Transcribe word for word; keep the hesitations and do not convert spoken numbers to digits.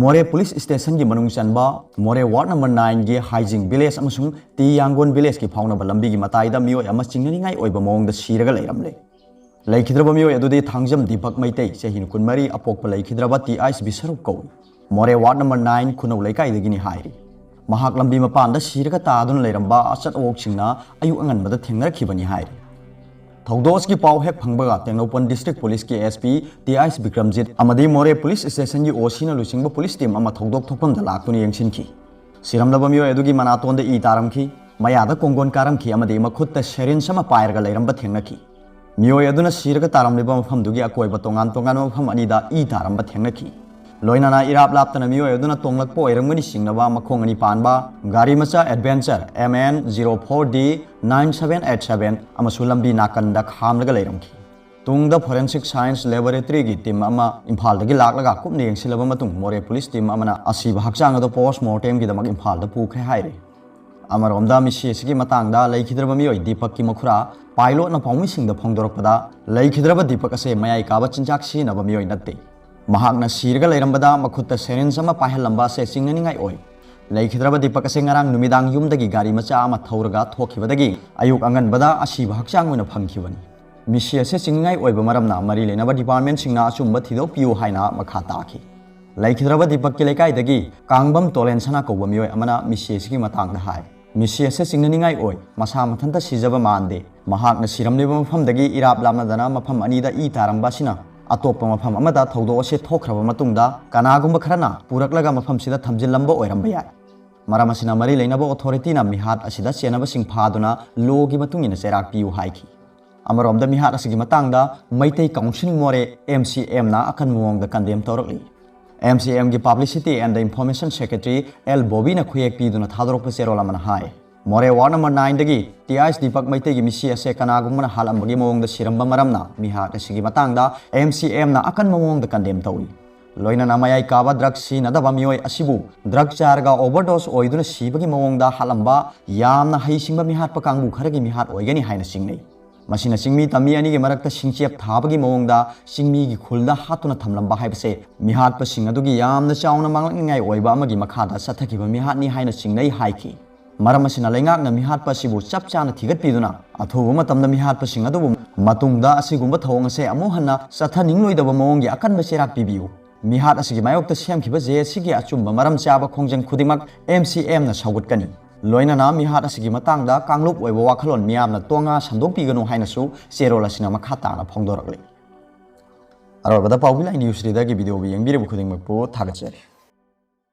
ꯃꯣꯔꯦ ꯄꯨꯂꯤꯁ ꯁ꯭ꯇꯦꯁꯟꯒꯤ ꯃꯅꯨꯡ ꯆꯟꯕ ꯃꯣꯔꯦ ꯋꯥꯔꯗ ꯅꯝꯕꯔ ꯅꯥꯏꯟꯒꯤ ꯍꯥꯏꯖꯤꯡ ꯚꯤꯂꯦꯖ ꯑꯃꯁꯨꯡ ꯇꯤ ꯌꯥꯡꯒꯣꯟ ꯚꯤꯂꯦꯖꯀꯤ ꯐꯥꯎꯅꯕ ꯂꯝꯕꯤꯒꯤ ꯃꯇꯥꯏꯗ ꯃꯤꯑꯣꯏ ꯑꯃ ꯆꯤꯡꯅꯅꯤꯡꯉꯥꯏ ꯑꯣꯏꯕ ꯃꯑꯣꯡꯗ ꯁꯤꯔꯒ ꯂꯩꯔꯝꯂꯦ꯫ ꯂꯩꯈꯤꯗ꯭ꯔꯕ ꯃꯤꯑꯣꯏ ꯑꯗꯨꯗꯤ ꯊꯥꯡꯖꯝ ꯗꯤꯄꯛ ꯃꯩꯇꯩ, ꯆꯍꯤ ꯀꯨꯟꯃꯔꯤ, ꯑꯄꯣꯛꯄ ꯂꯩꯈꯤꯗ꯭ꯔꯕ ꯇꯤ ꯑꯥꯏꯁ ꯕꯤꯁꯔꯨꯞ ꯀꯧꯏ꯫ ꯃꯣꯔꯦ ꯋꯥꯔꯗ ꯅꯝꯕꯔ ꯅꯥꯏꯟ ꯈꯨꯅꯧ ꯂꯩꯀꯥꯏꯗꯒꯤꯅꯤ ꯍꯥꯏꯔꯤ꯫ ꯃꯍꯥꯛ ꯂꯝꯕꯤ ꯃꯄꯥꯟꯗ ꯁꯤꯔꯒ ꯇꯥꯗꯨꯅ ꯂꯩꯔꯝꯕ ꯑꯆꯠ ꯑꯋꯣꯛꯁꯤꯡꯅ ꯑꯌꯨꯛ ꯑꯉꯟꯕꯗ ꯊꯦꯡꯅꯔꯛꯈꯤꯕꯅꯤ ꯍꯥꯏꯔꯤ꯫ ꯊꯧꯗꯣꯛ ꯑꯁꯤꯒꯤ ꯄꯥꯎ ꯍꯦꯛ ꯐꯪꯕꯒ ꯇꯦꯡꯅꯧꯄꯜ ꯗꯤꯁꯇ꯭ꯔꯤꯛ ꯄꯨꯂꯤꯁꯀꯤ S P T ice Bikramjit ꯑꯃꯗꯤ ꯃꯣꯔꯦ ꯄꯨꯂꯤꯁ ꯁ꯭ꯇꯦꯁꯟꯒꯤ ꯑꯣ ꯁꯤꯅ ꯂꯨꯆꯤꯡꯕ ꯄꯨꯂꯤꯁ ꯇꯤꯝ ꯑꯃ ꯊꯧꯗꯣꯛ ꯊꯣꯛꯐꯝꯗ ꯂꯥꯛꯇꯨꯅ ꯌꯦꯡꯁꯤꯟꯈꯤ꯫ ꯁꯤꯔꯝꯂꯕ ꯃꯤꯑꯣꯏ ꯑꯗꯨꯒꯤ ꯃꯅꯥꯇꯣꯟꯗ ꯏ ꯇꯥꯔꯝꯈꯤ, ꯃꯌꯥꯗ ꯀꯣꯡꯒꯣꯟ ꯀꯥꯔꯝꯈꯤ ꯑꯃꯗꯤ ꯃꯈꯨꯠꯇ ꯁꯦꯔꯤꯟꯁ ꯑꯃ ꯄꯥꯏꯔꯒ ꯂꯩꯔꯝꯕ ꯊꯦꯡꯅꯈꯤ꯫ ꯃꯤꯑꯣꯏ ꯑꯗꯨꯅ ꯁꯤꯔꯒ ꯇꯥꯔꯝꯂꯤꯕ ꯃꯐꯝꯗꯨꯒꯤ ꯑꯀꯣꯏꯕ ꯇꯣꯉꯥꯟ ꯇꯣꯉꯥꯟꯕ ꯃꯐꯝ ꯑꯅꯤꯗ ꯏ ꯇꯥꯔꯝꯕ ꯊꯦꯡꯅꯈꯤ꯫ ꯂꯣꯏꯅꯅ ꯏꯔꯥꯞ ꯂꯥꯞꯇꯅ ꯃꯤꯑꯣꯏ ꯑꯗꯨꯅ ꯇꯣꯡꯂꯛꯄ ꯑꯣꯏꯔꯝꯒꯅꯤ ꯆꯤꯡꯅꯕ ꯃꯈꯣꯡ ꯑꯅꯤ ꯄꯥꯟꯕ ꯒꯥꯔꯤ ꯃꯆꯥ adventure M N zero four D nine seven eight seven ꯑꯃꯁꯨ ꯂꯝꯕꯤ ꯅꯥꯀꯟꯗ ꯈꯥꯝꯂꯒ ꯂꯩꯔꯝꯈꯤ꯫ ꯇꯨꯡꯗ ꯐꯣꯔꯦꯟꯁꯤꯛ ꯁꯥꯏꯟꯁ ꯂꯦꯕꯣꯔꯦꯇꯔꯤꯒꯤ ꯇꯤꯝ ꯑꯃ ꯏꯝꯐꯥꯜꯗꯒꯤ ꯂꯥꯛꯂꯒ ꯀꯨꯞꯅ ꯌꯦꯡꯁꯤꯜꯂꯕ ꯃꯇꯨꯡ ꯃꯣꯔꯦ ꯄꯨꯂꯤꯁ ꯇꯤꯝ ꯑꯃꯅ ꯑꯁꯤꯕ ꯍꯛꯆꯥꯡ ꯑꯗꯨ ꯄꯣꯁ ꯃꯣꯔꯇꯦꯝꯒꯤꯗꯃꯛ ꯏꯝꯐꯥꯜꯗ ꯄꯨꯈ꯭ꯔꯦ ꯍꯥꯏꯔꯤ꯫ ꯑꯃꯔꯣꯝꯗ ꯃꯤꯁꯤ ꯑꯁꯤꯒꯤ ꯃꯇꯥꯡꯗ ꯂꯩꯈꯤꯗ꯭ꯔꯕ ꯃꯤꯑꯣꯏ ꯗꯤꯄꯛꯀꯤ ꯃꯈꯨꯔꯥ ꯄꯥꯏꯂꯣꯠꯅ ꯄꯥꯎꯃꯤꯁꯤꯡꯗ ꯐꯣꯡꯗꯣꯔꯛꯄꯗ, ꯂꯩꯈꯤꯗ꯭ꯔꯕ ꯗꯤꯄꯛ ꯑꯁꯦ ꯃꯌꯥꯏ ꯀꯥꯕ ꯆꯤꯟꯖꯥꯛ ꯁꯤꯖꯤꯟꯅꯕ ꯃꯤꯑꯣꯏ ꯅꯠꯇꯦ꯫ ꯃꯍꯥꯛꯅ ꯁꯤꯔꯒ ꯂꯩꯔꯝꯕꯗ ꯃꯈꯨꯠꯇ ꯁꯦꯔꯤꯟꯁ ꯑꯃ ꯄꯥꯏꯍꯜꯂꯝꯕ ꯑꯁꯦ ꯆꯤꯡꯅꯅꯤꯡꯉꯥꯏ ꯑꯣꯏ꯫ ꯂꯩꯈꯤꯗ꯭ꯔꯕ ꯗꯤꯄꯛ ꯑꯁꯦ ꯉꯔꯥꯡ ꯅꯨꯃꯤꯗꯥꯡ ꯌꯨꯝꯗꯒꯤ ꯒꯥꯔꯤ ꯃꯆꯥ ꯑꯃ ꯊꯧꯔꯒ ꯊꯣꯛꯈꯤꯕꯗꯒꯤ ꯑꯌꯨꯛ ꯑꯉꯟꯕꯗ ꯑꯁꯤꯕ ꯍꯛꯆꯥꯡ ꯑꯣꯏꯅ ꯐꯪꯈꯤꯕꯅꯤ꯫ ꯃꯤꯁꯤ ꯑꯁꯦ ꯆꯤꯡꯅꯤꯡꯉꯥꯏ ꯑꯣꯏꯕ ꯃꯔꯝꯅ ꯃꯔꯤ ꯂꯩꯅꯕ ꯗꯤꯄꯥꯔꯠꯃꯦꯟꯁꯤꯡꯅ ꯑꯆꯨꯝꯕ ꯊꯤꯗꯣꯛꯄꯤꯌꯨ ꯍꯥꯏꯅ ꯃꯈꯥ ꯇꯥꯈꯤ꯫ ꯂꯩꯈꯤꯗ꯭ꯔꯕ ꯗꯤꯄꯛꯀꯤ ꯂꯩꯀꯥꯏꯗꯒꯤ ꯀꯥꯡꯕꯝ ꯇꯣꯂꯦꯟ ꯁꯅꯥ ꯀꯧꯕ ꯃꯤꯑꯣꯏ ꯑꯃꯅ ꯃꯤꯁꯤ ꯑꯁꯤꯒꯤ ꯃꯇꯥꯡꯗ ꯍꯥꯏ, ꯃꯤꯁꯤ ꯑꯁꯦ ꯆꯤꯡꯅꯅꯤꯡꯉꯥꯏ ꯑꯣꯏ, ꯃꯁꯥ ꯃꯊꯟꯇ ꯁꯤꯖꯕ ꯃꯥꯟꯗꯦ꯫ ꯃꯍꯥꯛꯅ ꯁꯤꯔꯝꯂꯤꯕ ꯃꯐꯝꯗꯒꯤ ꯏꯔꯥꯞ ꯂꯥꯞꯅꯗꯅ ꯃꯐꯝ ꯑꯅꯤꯗ ꯏ ꯇꯥꯔꯝꯕ ꯑꯁꯤꯅ ꯑꯇꯣꯞꯄ ꯃꯐꯝ ꯑꯃꯗ ꯊꯧꯗꯣꯛ ꯑꯁꯤ ꯊꯣꯛꯈ꯭ꯔꯕ ꯃꯇꯨꯡꯗ ꯀꯅꯥꯒꯨꯝꯕ ꯈꯔꯅ ꯄꯨꯔꯛꯂꯒ ꯃꯐꯝꯁꯤꯗ ꯊꯝꯖꯤꯜꯂꯝꯕ ꯑꯣꯏꯔꯝꯕ ꯌꯥꯏ꯫ ꯃꯔꯝ ꯑꯁꯤꯅ ꯃꯔꯤ ꯂꯩꯅꯕ ꯑꯣꯊꯣꯔꯤꯇꯤꯅ ꯃꯤꯍꯥꯠ ꯑꯁꯤꯗ ꯆꯦꯟꯅꯕꯁꯤꯡ ꯐꯥꯗꯨꯅ ꯂꯣꯒꯤ ꯃꯇꯨꯡ ꯏꯟꯅ ꯆꯩꯔꯥꯛ ꯄꯤꯌꯨ ꯍꯥꯏꯈꯤ꯫ ꯑꯃꯔꯣꯝꯗ ꯃꯤꯍꯥꯠ ꯑꯁꯤꯒꯤ ꯃꯇꯥꯡꯗ ꯃꯩꯇꯩ ꯀꯥꯎꯟꯁꯤꯜ ꯃꯣꯔꯦ, M C M ꯅ ꯑꯀꯟꯕ ꯃꯑꯣꯡꯗ ꯀꯟꯗꯦꯝ ꯇꯧꯔꯛꯂꯤ꯫ M C M ꯒꯤ Publicity and the Information Secretary L ꯕꯣꯕꯤꯅ ꯈꯨꯌꯦꯛ ꯄꯤꯗꯨꯅ ꯊꯥꯗꯣꯔꯛꯄ ꯆꯦꯔꯣꯜ ꯑꯃꯅ ꯍꯥꯏ, ꯃꯣꯔꯦ ꯋꯥꯔꯗ ꯅꯝꯕꯔ ꯅꯥꯏꯟꯗꯒꯤ ꯇꯤ ꯑꯥꯏꯁ ꯗꯤꯄꯛ ꯃꯩꯇꯩꯒꯤ ꯃꯤꯁꯤ ꯑꯁꯦ ꯀꯅꯥꯒꯨꯝꯕꯅ ꯍꯥꯠꯂꯝꯕꯒꯤ ꯃꯑꯣꯡꯗ ꯁꯤꯔꯝꯕ ꯃꯔꯝꯅ ꯃꯤꯍꯥꯠ ꯑꯁꯤꯒꯤ ꯃꯇꯥꯡꯗ M C M ꯅ ꯑꯀꯟꯕ ꯃꯑꯣꯡꯗ ꯀꯟꯗꯦꯝ ꯇꯧꯏ꯫ ꯂꯣꯏꯅꯅ ꯃꯌꯥꯏ ꯀꯥꯕ ꯗ꯭ꯔꯒ ꯁꯤꯖꯤꯟꯅꯗꯕ ꯃꯤꯑꯣꯏ ꯑꯁꯤꯕꯨ ꯗ꯭ꯔꯒ ꯆꯥꯔꯒ ꯑꯣꯚꯔꯗꯣꯁ ꯑꯣꯏꯗꯨꯅ ꯁꯤꯕꯒꯤ ꯃꯑꯣꯡꯗ ꯍꯥꯠꯂꯝꯕ ꯌꯥꯝꯅ ꯍꯩꯁꯤꯡꯕ ꯃꯤꯍꯥꯠꯄ ꯀꯥꯡꯕꯨ ꯈꯔꯒꯤ ꯃꯤꯍꯥꯠ ꯑꯣꯏꯒꯅꯤ ꯍꯥꯏꯅ ꯆꯤꯡꯅꯩ꯫ ꯃꯁꯤꯅ ꯆꯤꯡꯃꯤ ꯇꯝꯃꯤ ꯑꯅꯤꯒꯤ ꯃꯔꯛꯇ ꯁꯤꯡꯆꯦꯞ ꯊꯥꯕꯒꯤ ꯃꯑꯣꯡꯗ ꯆꯤꯡꯃꯤꯒꯤ ꯈꯨꯜꯗ ꯍꯥꯠꯇꯨꯅ ꯊꯝꯂꯝꯕ ꯍꯥꯏꯕꯁꯦ ꯃꯤꯍꯥꯠꯄꯁꯤꯡ ꯑꯗꯨꯒꯤ ꯌꯥꯝꯅ ꯆꯥꯎꯅ ꯃꯥꯡꯂꯛꯅꯤꯡꯉꯥꯏ ꯑꯣꯏꯕ ꯑꯃꯒꯤ ꯃꯈꯥꯗ ꯆꯠꯊꯈꯤꯕ ꯃꯤꯍꯥꯠꯅꯤ ꯍꯥꯏꯅ ꯆꯤꯡꯅꯩ ꯍꯥꯏꯈꯤ꯫ ꯃꯔꯝ ꯑꯁꯤꯅ ꯂꯩꯉꯥꯛꯅ ꯃꯤꯍꯥꯠꯄ ꯑꯁꯤꯕꯨ ꯆꯞ ꯆꯥꯅ ꯊꯤꯒꯠꯄꯤꯗꯨꯅ ꯑꯊꯨꯕ ꯃꯇꯝꯗ ꯃꯤꯍꯥꯠꯄꯁꯤꯡ ꯑꯗꯨꯕꯨ ꯃꯇꯨꯡꯗ ꯑꯁꯤꯒꯨꯝꯕ ꯊꯧꯑꯣꯡ ꯑꯁꯦ ꯑꯃꯨꯛ ꯍꯟꯅ ꯆꯠꯊꯅꯤꯡꯂꯣꯏꯗꯕ ꯃꯑꯣꯡꯒꯤ ꯑꯀꯟꯕ ꯆꯩꯔꯥꯛ ꯄꯤꯕꯤꯌꯨ꯫ ꯃꯤꯍꯥꯠ ꯑꯁꯤꯒꯤ ꯃꯥꯌꯣꯛꯇ ꯁꯦꯝꯈꯤꯕ ꯖꯦ ꯑꯦꯁ ꯁꯤꯒꯤ ꯑꯆꯨꯝꯕ ꯃꯔꯝ ꯆꯥꯕ ꯈꯣꯡꯖꯪ ꯈꯨꯗꯤꯡꯃꯛ ꯑꯦꯝ ꯁꯤ ꯑꯦꯝꯅ ꯁꯧꯒꯠꯀꯅꯤ꯫ ꯂꯣꯏꯅꯅ ꯃꯤꯍꯥꯠ ꯑꯁꯤꯒꯤ ꯃꯇꯥꯡꯗ ꯀꯥꯡꯂꯨꯞ ꯑꯣꯏꯕ ꯋꯥꯈꯜꯂꯣꯟ ꯃꯤꯌꯥꯝꯅ ꯇꯣꯉꯥ ꯁꯟꯗꯣꯛꯄꯤꯒꯅꯨ ꯍꯥꯏꯅꯁꯨ ꯆꯦꯔꯣꯜ ꯑꯁꯤꯅ ꯃꯈꯥ ꯇꯥꯅ ꯐꯣꯡꯗꯣꯔꯛꯂꯤ꯫ ꯑꯔꯣꯏꯕꯗ ꯄꯥꯎꯕꯤ ꯂꯥꯏ ꯅ꯭ꯌꯨꯁ ꯔꯤꯗꯔꯒꯤ ꯚꯤꯗꯤꯑꯣꯕꯨ ꯌꯦꯡꯕꯤꯔꯤꯕ ꯈꯨꯗꯤꯡꯃꯛꯄꯨ ꯊꯥꯒꯠꯆꯔꯤ꯫